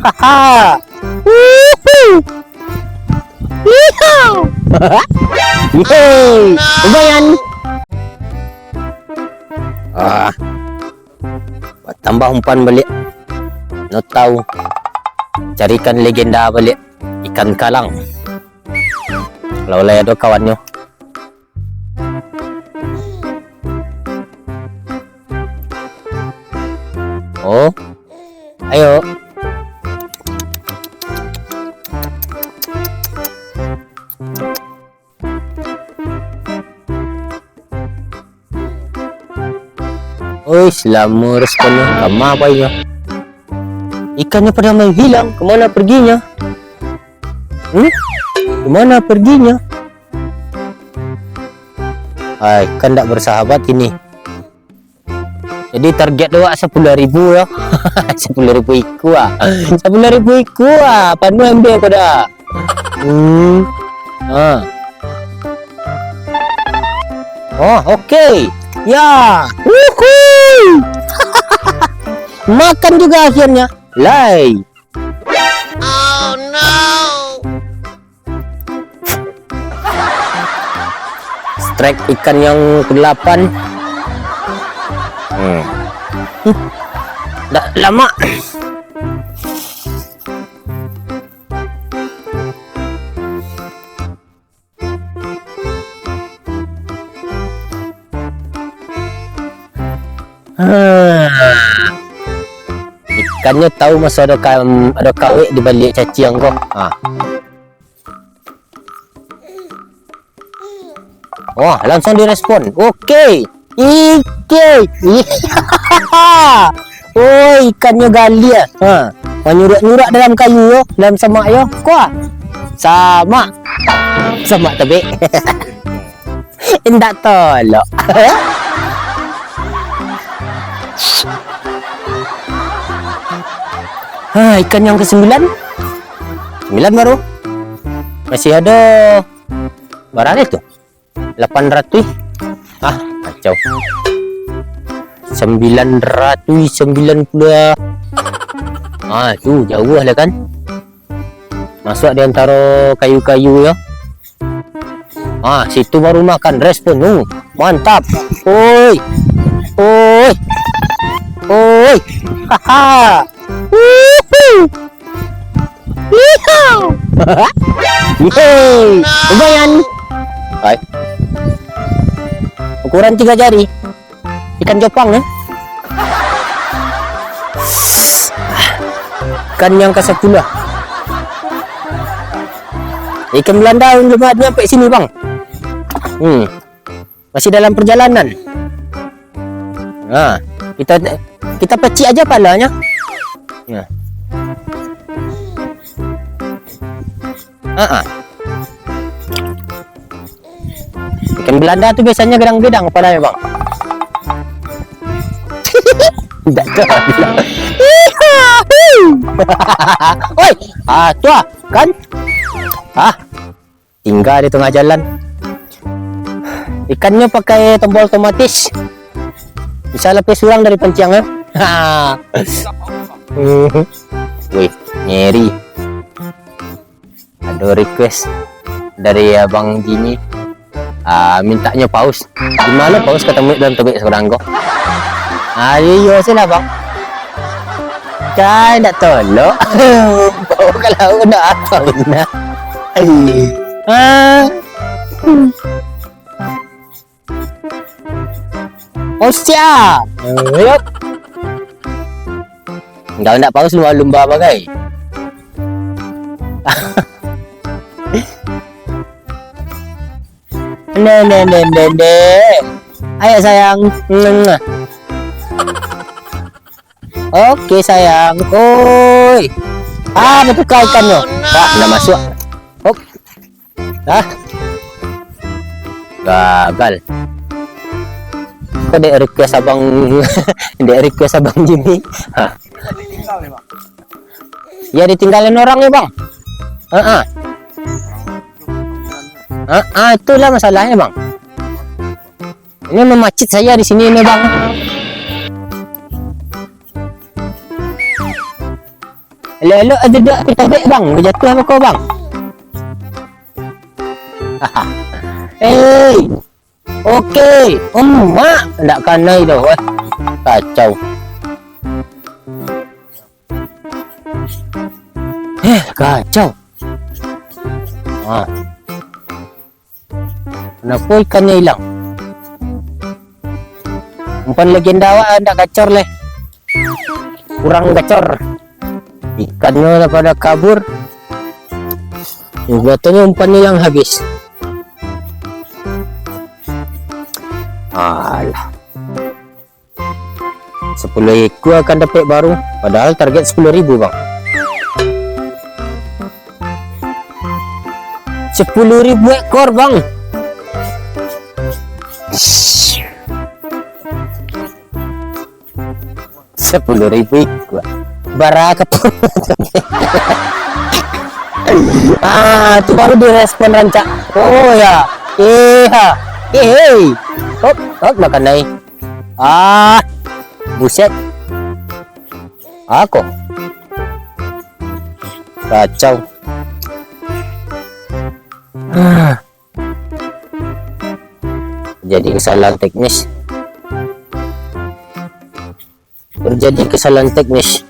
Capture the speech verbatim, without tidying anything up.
Haha. Wuhu. Yihau. Yeay, lumayan. Ah, tambah umpan baliak. No tahu. Carikan legenda baliak. Ikan kalang. Kalau lai ado kawannyo. Oh. Ayo. Oi, lamo responnyo. Kama pai nyo? Ikannyo pado manghilang, kemana perginya? Hmm? Kemana perginya? Ai, kan ndak bersahabat ini. Jadi target awak sapuluah ribu yo. Sapuluah ribu ikua ah. Sapuluah ribu ikua ah. Panuah ambiak ko dah. Hmm. Ha. Oh, oke. Ya. Wuhu. Makan juga akhirnya. Lai. Strike ikan yang kedelapan. Hmm. Huh. Dak lama. Ha. Ikannyo tahu maso ado ka-, ado kawek di baliak caciang ko. Ha. Wah, langsung direspon. Oke. Ike. Oi, ikannyo galiah. Ha. Manyurak-nyurak dalam kayu yo, dalam samak yo. Kuah. Samak. Samak tebek. Indak tolok. Ha, ikan yang kesembilan. Sembilan baru. Masih ado bara tu? Lapan ratuih. Ah, kacau. Sembilan ratuih sembilan puluah. Ah, tu jauah lah kan. Masuak di antaro kayu-kayu yo. Ah, situ baru makan, respon. Uh, mantap. Oi. Oi. Oi. Haha. Wuhu. Yihau. Yeay. Lumayan. Hai. Ukuran tiga jari. Ikan jopang, eh. Ikan yang ke sepuluh. Ikan Belanda belum nyampe sini, Bang. Hmm. Masih dalam perjalanan. Nah, kita, kita pecik aja palanya. Nah. Ah, ah. Ikan Belanda tu biasanya gedang-gedang palanya, Bang. Tidak tahu. Oi, ah, tu ah, kan? Ah, tingga di tengah jalan. Ikannyo pakai tombol otomatis. Bisa lapeh surang dari panciang, eh. Ha. Wih, ngeri. Ado request dari Abang Jimmy. Ah, mintaknyo paus. Di mano paus katamuik dalam tobek surang ko? Ah, iyo, iyo, sih lah, Bang. Cai ndak tolok. Bawa ka lauik ndak apo bana. Ah. Osia. Yup. Ndak, ndak paus lumba-lumba bagai. Neh, neh, neh, neh, neh. Ayo, sayang. Oke, sayang. Oi. Ah, batuka ikannyo. Wah, ndak masuak. Hop. Ah. Gagal. Kok dek request abang, dek request abang Jimmy. Hah. Ya, ditinggalin orang ya, Bang. Heeh. Heeh, itulah masalahnya, Bang. Ini memacit saya di sini ini, Bang. Elok-elok aja dak kita bek, Bang. Jatuah apa kau, Bang? Hei. Oke, emak ndak kanai doh, eh. Kacau. Eh, kacau. Ah. Kenapa ikannya hilang? Umpan legenda awak ndak gacor leh. Kurang gacor. Ikannyo lah pada kabur. Katanya umpan hilang habis. Alah. Sepuluh ekor akan dapat baru, padahal target sepuluh ribu, Bang. Sepuluh ribu ekor, Bang. Sepuluh ribu ekor. Bara ka Ah, tu baru direspon rancak. Oh ya. Eh, ha. Eh, hei. Hop, hop, makan nai. Ah, buset. Ako. Kacau. Ah. Jadi kesalahan teknis. Terjadi kesalahan teknis.